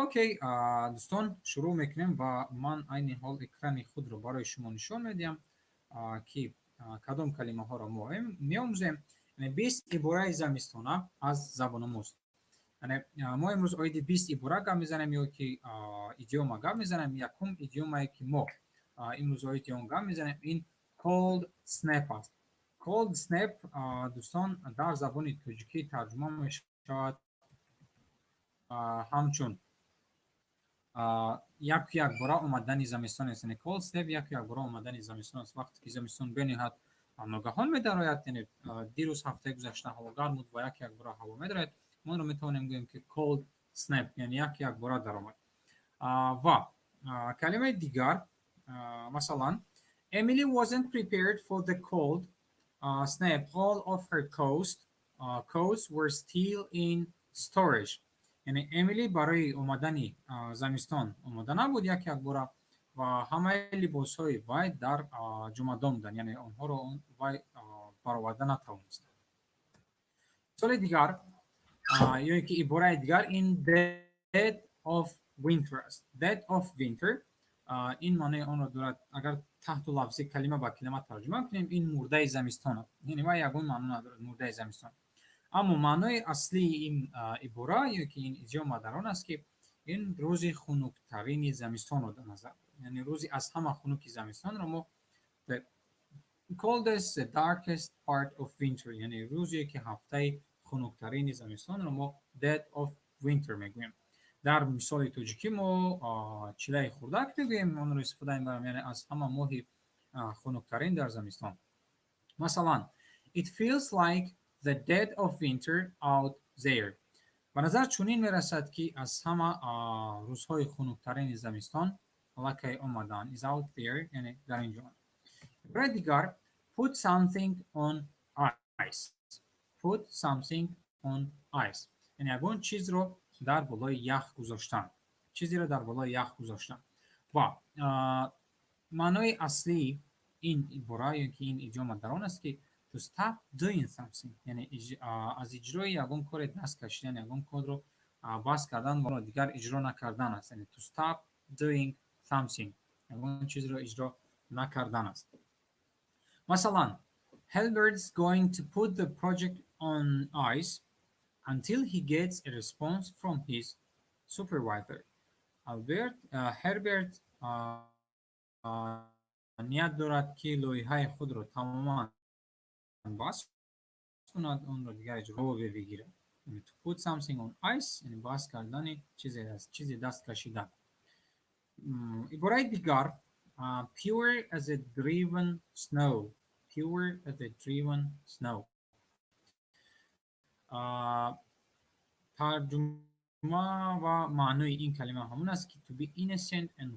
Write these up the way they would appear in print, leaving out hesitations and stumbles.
Окей, дӯстон, шурӯъ мекунем ва ман айни ҳол экрани худро барои шумо нишон медиҳам, ки кадом калимаҳоро мо меомӯзем. 20 ибораи замистона аз забономӯз. Мо имрӯз оиди 20 ибора гап мезанем ё ки идиома гап мезанем. Якум идиомае, ки мо имрӯз оиди он гап мезанем, ин cold snap аст. Cold snap, дӯстон, дар забони тоҷикӣ тарҷума мешавад ҳамчун яку якбора омадани замистон аст. Яъне cold snap яку якбора омадани замистон аст, вақте ки замистон бениҳоят ногаҳон медарояд. Яъне дирӯз, ҳафтаи гузашта ҳаво гарм буд ва яку якбора ҳаво медарояд. Мо онро метавонем гӯем, ки cold snap, яъне яку якбора даромад. Ва калимаи дигар, масалан, Emily wasn't prepared for the cold snap. All of her coats were still in storage. Яъне Эмили барои омадани замистон омода набуд як якбора ва ҳамаи либосҳои вай дар ҷумадон буданд, яъне онҳоро вай бароварда натавонист. Мисоли дигар ё ки ибораи дигар ин dead of winter аст. Dead of winter ин маънои онро дорад, агар таҳту лафзӣ, калима ба калима тарҷума кунем, ин мурдаи замистон аст, яъне вай ягон маъно надорад, мурдаи замистон. Аммо маънои аслии ин ибора ё ки ин идиома дар он аст, ки ин рӯзи хунуктарини замистонро дар назар дорад, яъне рӯзи аз ҳама хунуки замистонро мо the coldest, the darkest part of winter, яъне рӯзе ки ҳафтаи хунуктарини замистонро мо dead of winter мегӯем. Дар мисоли тоҷикӣ мо чилаи хурдак мегӯем, онро истифода мебарам, яъне аз ҳама моҳи хунуктарин дар замистон. Масалан, it feels like the dead of winter out there. Ба назар чунин мерасад, ки аз ҳама рӯзҳои хунуктарини замистон аллакай омаданд. Is out there, яъне дар ин ҷо. Ибораи дигар put something on ice. Put something on ice, яъне ягон чизро дар болои ях гузоштан, чизеро дар болои ях гузоштан. Ва маънои аслии ин ибора ё ки ин идиома дар он аст, ки to stop doing something, яъне аз иҷрои ягон коре даст кашидан, ягон корро бас кардан ва дигар иҷро накардан аст. Яъне to stop doing something, ягон чизро иҷро накардан аст. Масалан, Herbert's going to put the project on ice until he gets a response from his supervisor. Альберт, Херберт ният дорад, ки лоиҳаи худро тамоман бас кунад, онро дигар иҷро бигирад. To put something on ice, яъне бас кардани чизе, аз чизе даст кашидан. Ибораи дигар pure as a driven snow. Pure as a driven snow. Тарҷума ва маънои ин калима ҳамон аст, ки to be innocent and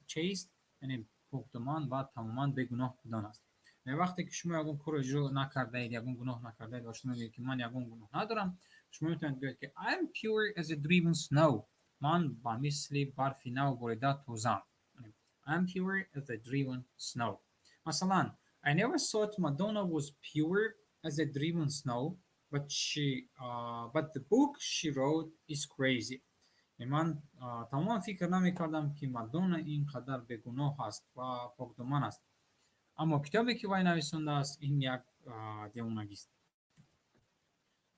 chaste, яъне покдоман ва тамоман бегуноҳ будан аст. Вақте ки шумо ягон корро иҷро накардаед, ягон гуноҳ накардаед ва шумо мегӯед, ки ман ягон гуноҳ надорам, шумо метавонед гӯед, ки I am pure as a driven snow, ман ба мисли барфи нав борида тозаам. I am pure as a driven snow. Масалан, I never thought Madonna was pure as a driven snow, but the book she wrote is crazy. Ман тамоман фикр намекардам, ки Мадонна ин қадар бегуноҳ аст ва покдоман аст, аммо китобе, ки вай нависондааст, ин як девонагист.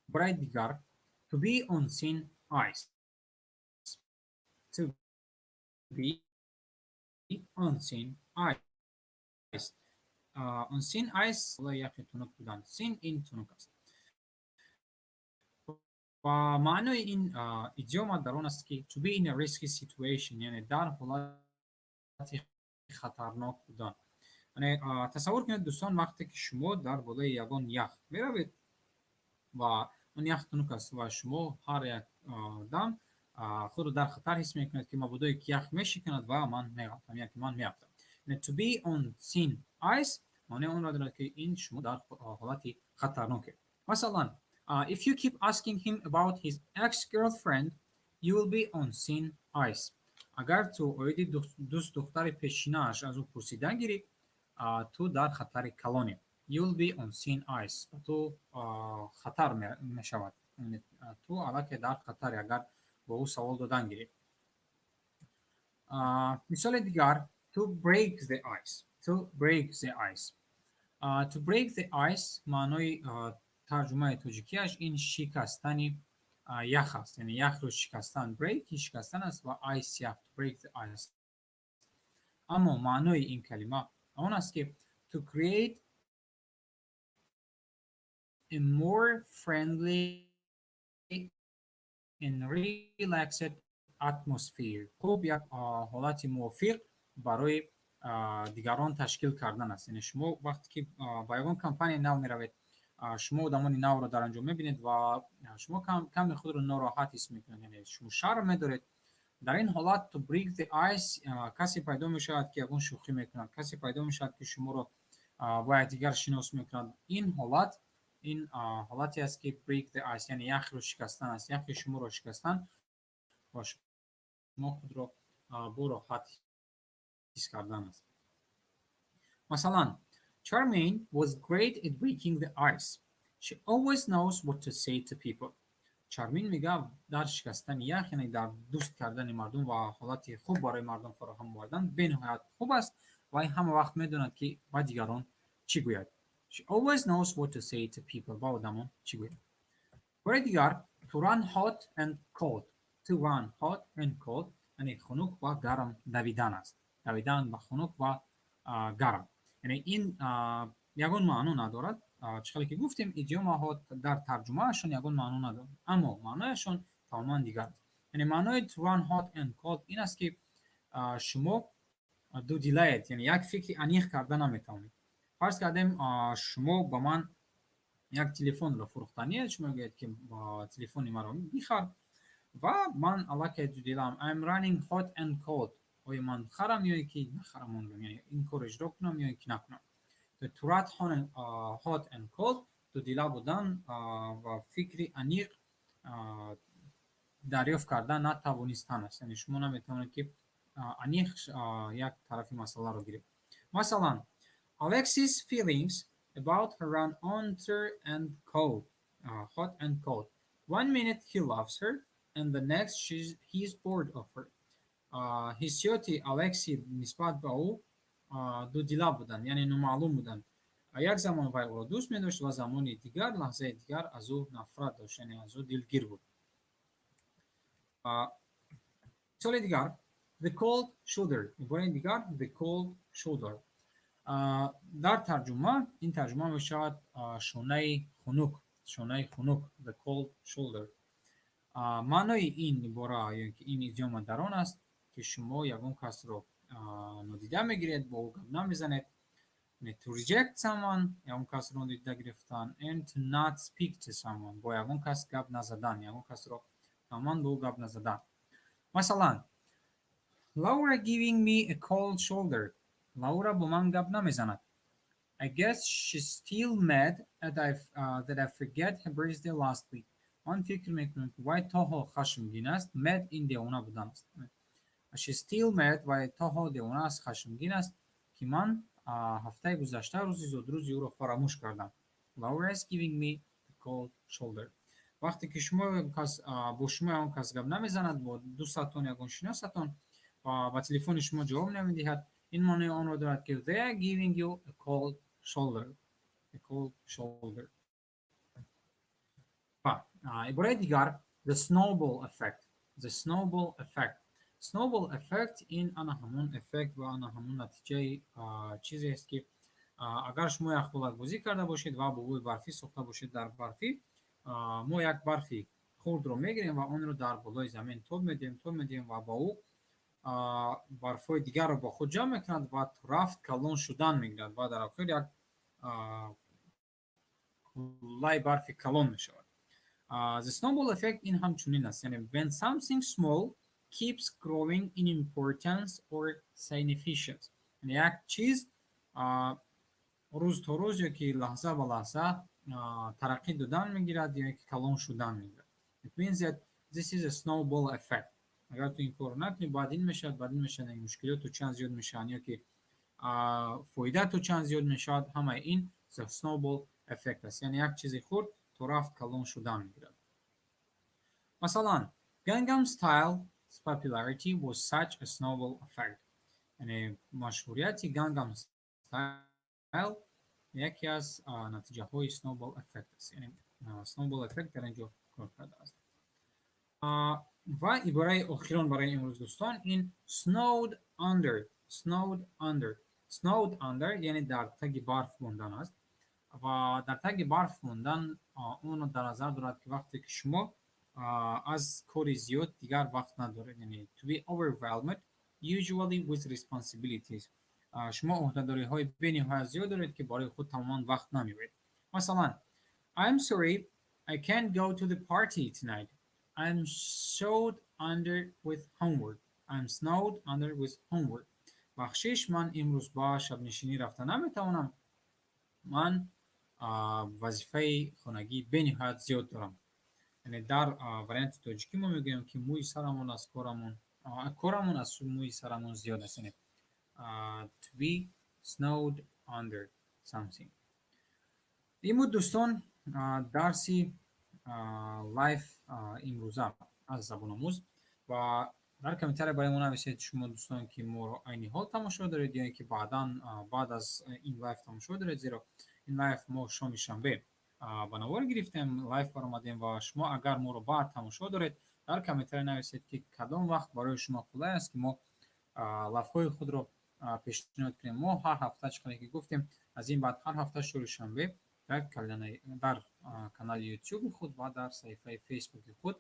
Бораи дигар to be on thin ice. To be on thin ice. On thin ice, яхи тунук будан. Thin ин тунук аст ва маънои ин идиома дар он аст, ки to be in a risky situation, яъне дар ҳолати хатарнок будан. Яъне тасаввур кунед, дӯстон, вақте ки шумо дар болои ягон ях меравед ва он ях тунук аст ва шумо ҳар як дам худро дар хатар ҳис мекунед, ки мабодое ки ях мешиканад ва ман меғалтам, яке ман меафтам. To be on thin ice маънои онро дорад, ки ин шумо дар ҳолати хатарноке. Масалан, if you keep asking him about his ex-girlfriend, you will be on thin ice. Агар ту оиди дӯст духтари пешинааш аз ӯ пурсидан гирӣ, ту дар хатари калонӣ. You will be on thin ice, ба ту хатар мешавад, ту аллакай дар хатаре, агар бо ӯ савол додан гирӣ. Мисоли дигар: to break the ice. To break the ice. To break the ice, маънои тарҷумаи тоҷикиаш ин шикастани ях аст, яъне яхро шикастан. Break ин шикастан аст ва ice ях. To break the ice. Аммо маънои ин калима он аст, ки to create a more friendly and relaxed atmosphere. Хуб, як ҳолати мувофиқ барои дигарон ташкил кардан аст. Яъне шумо вақте ки ба ягон компанияи нав меравед, шумо одамони навро дар он ҷо мебинед ва шумо каме худро нороҳат ҳис мекунед, яъне шумо шарм медоред. Дар ин ҳолат to break the ice, касе пайдо мешавад, ки ягон шӯхӣ мекунад, касе пайдо мешавад, ки шуморо бо якдигар шинос мекунад. Ин ҳолат, ин ҳолате аст, ки break the ice, яъне яхро шикастан аст, яхи шуморо шикастан ва шумо худро бо роҳат ҳис кардан аст. Масалан, Charmaine was great at breaking the ice. She always knows what to say to people. Чармин мега, дар шикастани ях, яъне дар дӯст кардани мардум ва ҳолати хуб барои мардум фароҳам овардан бениҳоят хуб аст. Вай ҳама вақт медонад, ки ба дигарон чӣ гӯяд. She always knows what to say to people. Ба одамон чӣ гӯяд. Бораи дигар: to run hot and cold. To run hot and cold, яъне хунук ва гарм давидан аст. Давидан ба хунук ва гарм. Яъне ин ягон маъно надорад. Чӣ хеле ки гуфтем, идиомаҳо дар тарҷумаашон ягон маъно надоранд, аммо маънояшон тамоман дигар аст. Яъне маънои to run hot and cold ин аст, ки шумо дудилаед, яъне як фикри аниқ карда наметавонед. Фарз кардем, шумо ба ман як телефонро фурӯхтаниед. Шумо мегӯед, ки телефони маро бихар, ва ман аллакай дудилам. I'm running hot and cold. Оё ман харам ё ки нахарам онро, яъне ин корро иҷро кунам ё ки накунам? To run hot and cold, дудила будан ва фикри аниқ дарёфт кардан натавонистан аст. Яъне шумо наметавонед, ки аниқ як тарафи масъаларо гиред. Масалан, Alexis' feelings about her run hotter and cold, hot and cold. One minute he loves her and the next he's bored of her. Ҳиссиёти Алекси нисбат ба ӯ дудила буданд, яъне номаълум буданд. Як замон вай ӯро дӯст медошт ва замони дигар, лаҳзаи дигар аз ӯ нафрат дошт, яъне аз ӯ дилгир буд. Мисоли дигар: the cold shoulder. Ибораи дигар: the cold shoulder. Дар тарҷума ин тарҷума мешавад шонаи хунук, шонаи хунук, the cold shoulder. Маънои ин ибора ё ки ин идиома дар он аст, ки шумо ягон касро нодида мегиред, бо ӯ гап намезанед. To reject someone, ягон касро нодида гирифтан, and to not speak to someone, бо ягон кас гап назадан, ягон касро тамоман бо ӯ гап назадан. Масалан, Laura giving me a cold shoulder. Лаура бо ман гап намезанад. I guess she's still mad that I forget her birthday last week. Ман фикр мекунам, ки вай то ҳол хашмгин аст. Mad ин девона будан аст. She's still mad, вай то ҳол девона аст, хашмгин аст, ки ман ҳафтаи гузашта рӯзи зодрӯзи ӯро фаромӯш кардам. Laura is giving me the cold shoulder. Вақте ки шумо кас бо шумо ягон кас гап намезанад, бо дӯстатон, ягон шиносатон ва ба телефони шумо ҷавоб намедиҳад, ин маънои онро дорад, ки they are giving you a cold shoulder, a cold shoulder. Ва ибораи дигар: the snowball effect. The snowball effect. Snowball effect ин ана ҳамон эффект ва ана ҳамон натиҷаи чизест, ки агар шумо яхболакбозӣ карда бошед ва бобои барфӣ сохта бошед дар барфӣ, мо як барфи хурдро мегирем ва онро дар болои замин тоб медиҳем, тоб медиҳем ва ба ӯ барфҳои дигарро бо худ ҷамъ мекунад ва рафт калон шудан мегирад ва дар охир як куллаи барфи калон мешавад. The snowball effect ин ҳамчунин аст, яъне when something small keeps growing in importance or significance, яъне як чиз рӯз то рӯз ё ки лаҳза ба лаҳза тараққӣ додан мегирад ё ки калон шудан мегирад. It means that this is a snowball effect. Агар ту ин корро накунӣ, баъд ин мешавад, баъд ин мешавад, мушкилот то чанд зиёд мешаванд ё ки фоида то чанд зиёд мешавад. Ҳамаи ин the snowball effect аст, яъне як чизи хурд то рафт калон шудан мегирад. Масалан, Gangnam Style popularity was such a snowball effect. Яъне машҳурияти Gangnam Style яке аз натиҷаҳои snowball effect аст. Яъне snowball effect дар ин ҷо кор кардааст. Ва ибораи охирон барои имрӯз, дӯстон, ин snowed under. Snowed under. Snowed under яъне дар таги барф мондан аст ва дар таги барф мондан онро дар назар дорад, ки вақте ки шумо аз кори зиёд дигар вақт надоред, яъне to be overwhelmed, usually with responsibilities. Шумо ӯҳдадориҳои бениҳоят зиёд доред, ки барои худ тамоман вақт намеёбед. Масалан, I'm sorry, I can't go to the party tonight. I'm snowed under with homework. I'm snowed under with homework. Бахшиш, ман имрӯз ба шабнишинӣ рафта наметавонам. Ман вазифаи хонагӣ бениҳоят зиёд дорам. Яъне дар варианти тоҷикӣ мо мегӯем, ки мӯи сарамон аз корамон аз мӯи сарамон зиёд аст. Яъне to be snowed under something. Ин буд, дӯстон, дарси лайв имрӯза аз Забономӯз. Ва дар комментария барои мо нависед, шумо, дӯстон, ки моро айни ҳол тамошо доред ё ин ки баъдан, баъд аз ин лайв тамошо доред, зеро ин лайв мо шоми шанбе ба навор гирифтем, лайв баромадем. Ва шумо агар моро баъд тамошо доред, дар комментария нависед, ки кадом вақт барои шумо қулай аст, ки мо лайвҳои худро пешниҳод кунем. Мо ҳар ҳафта, чӣ қадар ки гуфтем, аз ин баъд ҳар ҳафта шури шанбе дар канали Ютюби худ ва дар саҳифаи Фейсбуки худ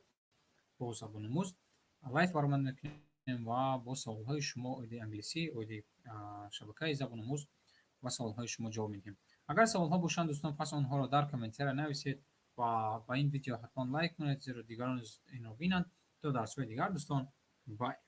бо Забономӯз лайв баромад мекунем ва бо саволҳои шумо оиди англисӣ, оиди шабакаи Забономӯз ва саволҳои шумо ҷавоб медиҳем. Агар саволҳо бошанд, дӯстон, пас онҳоро дар комментария нависед ва ба ин видео ҳатман лайк кунед, зеро дигарон инро бинанд. То дарсҳои дигар, дӯстон, bye.